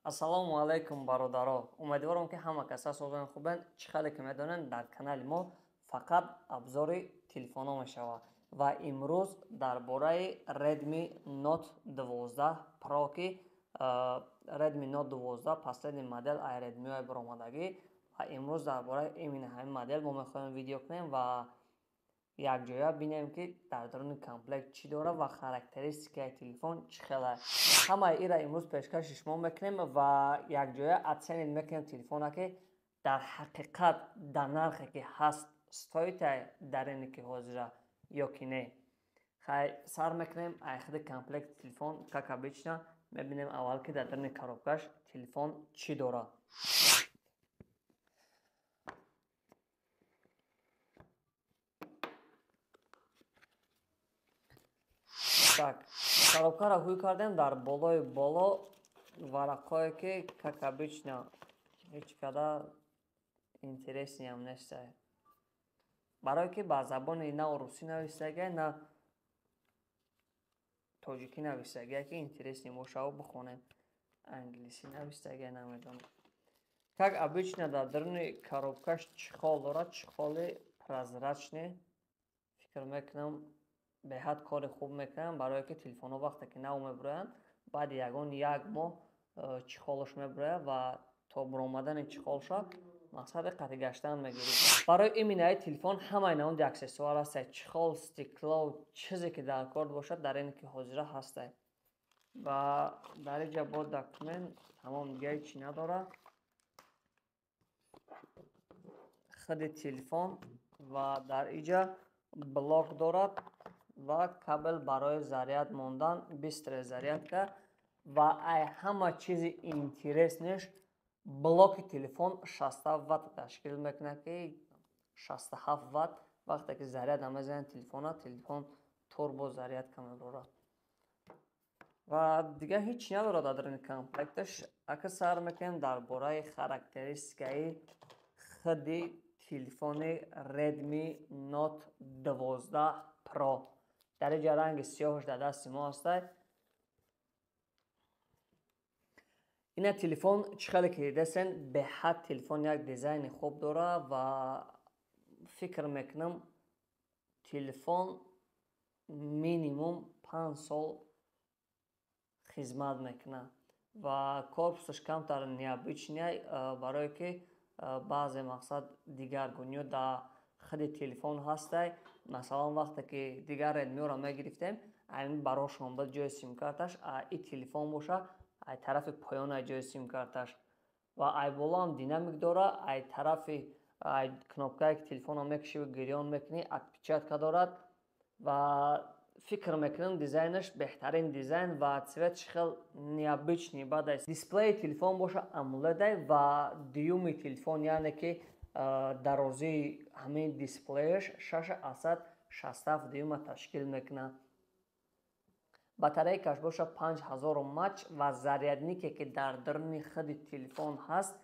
Ассалому алайкум, бародаро. Умедворам, ки ҳама каса созон хубанд. Чӣ хеле ки медонанд, дар канали мо фақат обзори телефонҳо мешавад ва имрӯз дар бораи Redmi Note 12 Pro, ки Redmi Note 12 последний модель ай Redmi-ҳои баромадагӣ, ва имрӯз дар бораи именно ҳамин модел мо мехоҳем видео кунем ва якҷоя бинем, ки дар даруни комплект чӣ дорад ва характеристикаи телефон чӣ хел аст. Ҳамаи инро имрӯз пешкаши шумо мекунем ва якҷоя оценить мекунем телефона, ки дар ҳақиқат дар нархе ки ҳаст стоит дар ине ки ҳозира ё ки не. Хай, сар мекунем ай худи комплекти телефон. Как обычно, мебинем аввал, ки дар даруни коробкаш телефон чӣ дорад. Так, коробкаро ҳуй кардем. Дар болои боло варақҳое, ки, как обычно, ҳеҷ қадар интересныйам нестай, барое ки ба забони на русӣ нависагия, на тоҷикӣ нависагия, ки интересный бошаву бихонем. Англисӣ нависагия, намедонам. Как обычно, дар даруни коробкаш чехол дорад, чехоли прозрачный. Фикр мекунам, беҳад кори хуб мекунанд, барое ки телефонҳо вақте ки нав мебироянд, баъди ягон як моҳ чехолаш мебирояд ва то биромадани чехолша мақсади қатъи гаштан мегирӣ. Барои именно телефон ҳамаи намуди аксессуар ҳастай: чехол, стекло, чизе ки дар кор бошад, дар ине ки ҳозира ҳастай. Ва дар инҷа бо документ, тамом, дига ҳечи надорад. Худи телефон ва дар инҷа блок дорад ва кабел барои заряд мондан, быстрая зарядка. Ва ай ҳама чизи интересныйш, блоки телефон 67 ватт ташкил мекунад, ки 67 ватт вақте ки заряд намезанад телефона, телефон турбо зарядка мебарад. Ва дигар ҳеҷ надорад дар даруни комплекташ. Ака, сар мекунем дар бораи характеристикаи худи телефони Redmi Note 12 Pro. Дар инҷа ранги сиёҳаш дар дасти мо ҳастай. Ина телефон, чӣ хеле ки дидасен, беҳад телефон як дизайни хуб дорад ва фикр мекунам, телефон минимум 5 сол хизмат мекунад. Ва корпусаш камтар необычный, барое ки баъзе мақсад дигаргуниё дар худи телефон ҳастай. Масалан, вақте ки дигар Редмиро мегирифтем, айн барошон буд ҷои симкарташ, и телефон боша, ай тарафи поён ай ҷои симкарташ ва ай болоам динамик дора, ай тарафи ай кнопкае ки телефонро мекушиву гирён мекунӣ, отпечатка дорад. Ва фикр мекунам, дизайнаш беҳтарин дизайн ва цветш хел необычный бад аст. Дисплеи телефон боша амоледай ва дюйми телефон, яъне ки дарозии ҳамин дисплеяш 6,67 дюйма ташкил мекунад. Батарейкаш боша 5000 мАч ва заряднике ки дар даруни худи телефон ҳаст,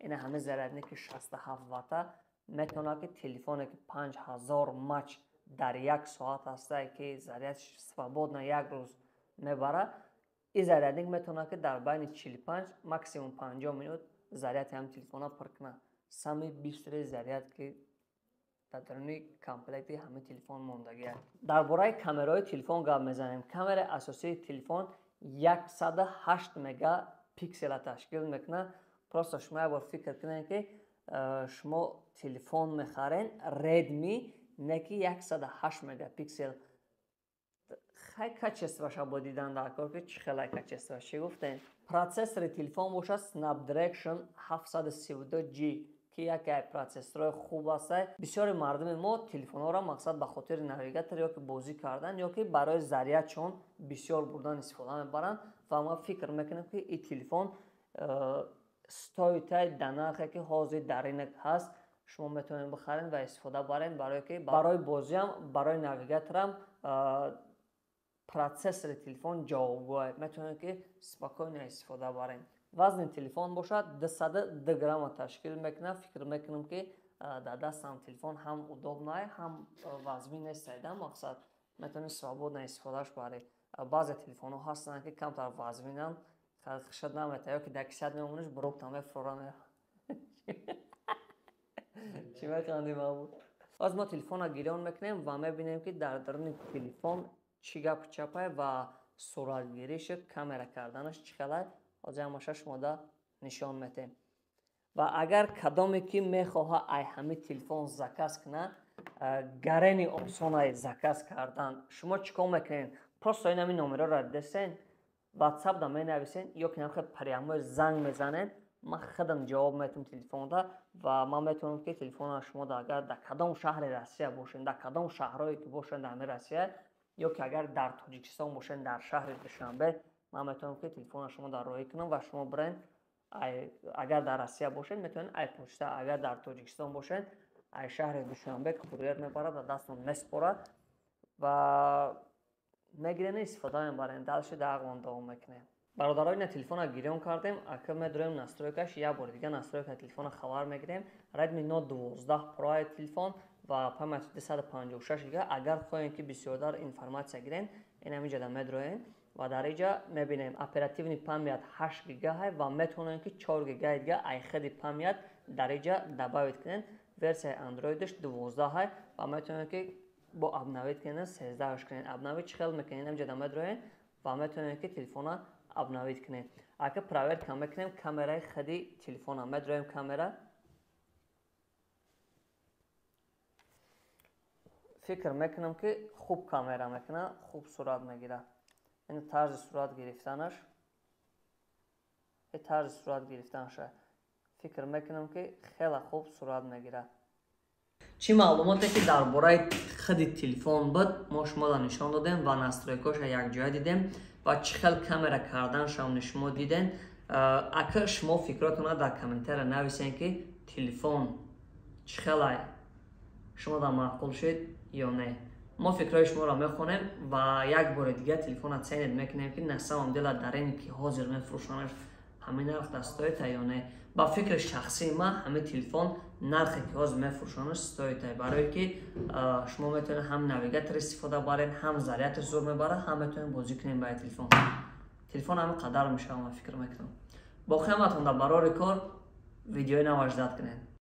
ина ҳамин зарядники 67 ватта метавонад, ки телефоне ки 5000 мАч дар як соат ҳастае, ки зарядш свободно як рӯз мебарад, ин зарядник метавонад, ки дар байни 45, максимум 50 минут заряди ҳамин телефонро пур кунад. Самый быстрый заряд, ки дар даруни комплекти ҳамин телефон мондагиаст. Дар бораи камераҳои телефон гап мезанем. Камераи асосии телефон 108 мегапиксела ташкил мекунад. Просто шумо як бор фикр кунед, ки шумо телефон мехарен Redmi, не ки 108 мегапиксел. Хай, качествоша бо дидан дар кор, ки чӣ хелай качествош. Чӣ гуфтем? Процессори телефон бошад Snapdragon 732G, ки яке аз процессорҳои хуб аст. Бисёри мардуми мо телефонҳоро мақсад ба хотири навигатор ё ки бозӣ кардан, ё ки барои зарядшон бисёр бурдан истифода мебаранд. Ва ма фикр мекунам, ки ин телефон стоит дар нархе ки ҳозир дар рынок ҳаст, шумо метавонед бихаред ва истифода баред, барое ки барои бозиам, барои навигаторам процессори телефон ҷавобгӯ, метавонед ки спокойно истифода баред. Вазни телефон бошад 202 грамма ташкил мекунад. Фикр мекунам, ки дар дастам телефон ҳам удобный, ҳам вазмин нестайда, мақсад метавонед свободно истифодааш баред. Баъзе телефонҳо ҳастанд, ки камтар вазминанд. Хушад намета, ё ки дар кисат мемониш, брокта мефурора мера. Чӣ механдӣ, Маҳмуд? Боз мо телефонро гирён мекунем ва мебинем, ки дар даруни телефон чӣ гапу чапае ва суратгиришу камера карданаш чӣ хелай. Ҳозир ҳамаша шумода нишон метем. Ва агар кадоме ки мехоҳа ай ҳами телефон заказ кунад, гарени осонай заказ кардан. Шумо чӣ кор мекунед? Просто ин ҳами номерҳоро дидесен, WhatsApp да менависен ё ки намхел прямой занг мезанед, ман худам ҷавоб метавам телефонда ва ман метавонам, ки телефонро шумо агар дар кадом шаҳри Россия бошед, дар кадом шаҳрҳое ки бошед дар ҳамин Россия, ё ки агар дар Тоҷикистон бошед, дар шаҳри Душанбе, ман метавонам, ки телефонро шумо дар роҳӣ кунам ва шумо бирен. Агар дар Россия бошед, метавонед ай почта, агар дар Тоҷикистон бошед, ай шаҳри Душанбе курьер мебарад ва дастон месупорад ва мегирен, истифода мебарем. Дальше дар давом мекунем. Бародаро, ина телефонро гирён кардем, ака медурем настройкаш, як бори дига настройкаи телефонро хабар мегирем. Redmi Note 12 Pro телефон ва памяти 256 гига. Агар хоҳем, ки бисёртар информатсия гирем, ин ҳаминҷода медроем ва дар инҷа мебинем, оперативный память 8 гига ҳай ва метавонем, ки 4 гигаи дига ай худи память дар инҷа добавить кунем. Версияи андроидаш 12 ҳай ва метавонем, ки бо обновить кунем, 13 кунем. Обновить чӣ хел мекунем? Ҳаминҷода медроем ва метавонем, ки телефонро обновить кунем. Ака проверка мекунем камераи худи телефона. Медроем камера. Фикр мекунам, ки хуб камера мекунад, хуб сурат мегирад. Ин тарзи сурат гирифтанаш, ин тарзи сурат гирифтанаша. Фикр мекунам, ки хеле хуб сурат мегирад. Чӣ маълумоте ки дар бораи худи телефон буд, мо шуморо нишон додем ва настройкаша якҷоя дидем ва чӣ хел камера карданашам шумо дидем. Ака шумо фикротонро дар комментария нависен, ки телефон чӣ хелай, шумо дар маъқул шуд ё не. Мо фикрҳои шуморо мехонем ва як бори дига телефонро ценить мекунем, ки на самом деле дар ине ки ҳозир мефурӯшонаш, ҳамин нарх да стоит ё не. Ба фикри шахсии ман, ҳамин телефон нархе ки ҳозир мефурӯшонаш стоит, барое ки шумо метавонед ҳам навигатор истифода баред, ҳам зарядаш зур мебарад, ҳам метавонед бозӣ кунед ба телефон. Телефон ҳамин қадар мешавад, ман фикр мекунам. Боқӣ ҳаматон дар барори кор, видеои нава ждать кунед.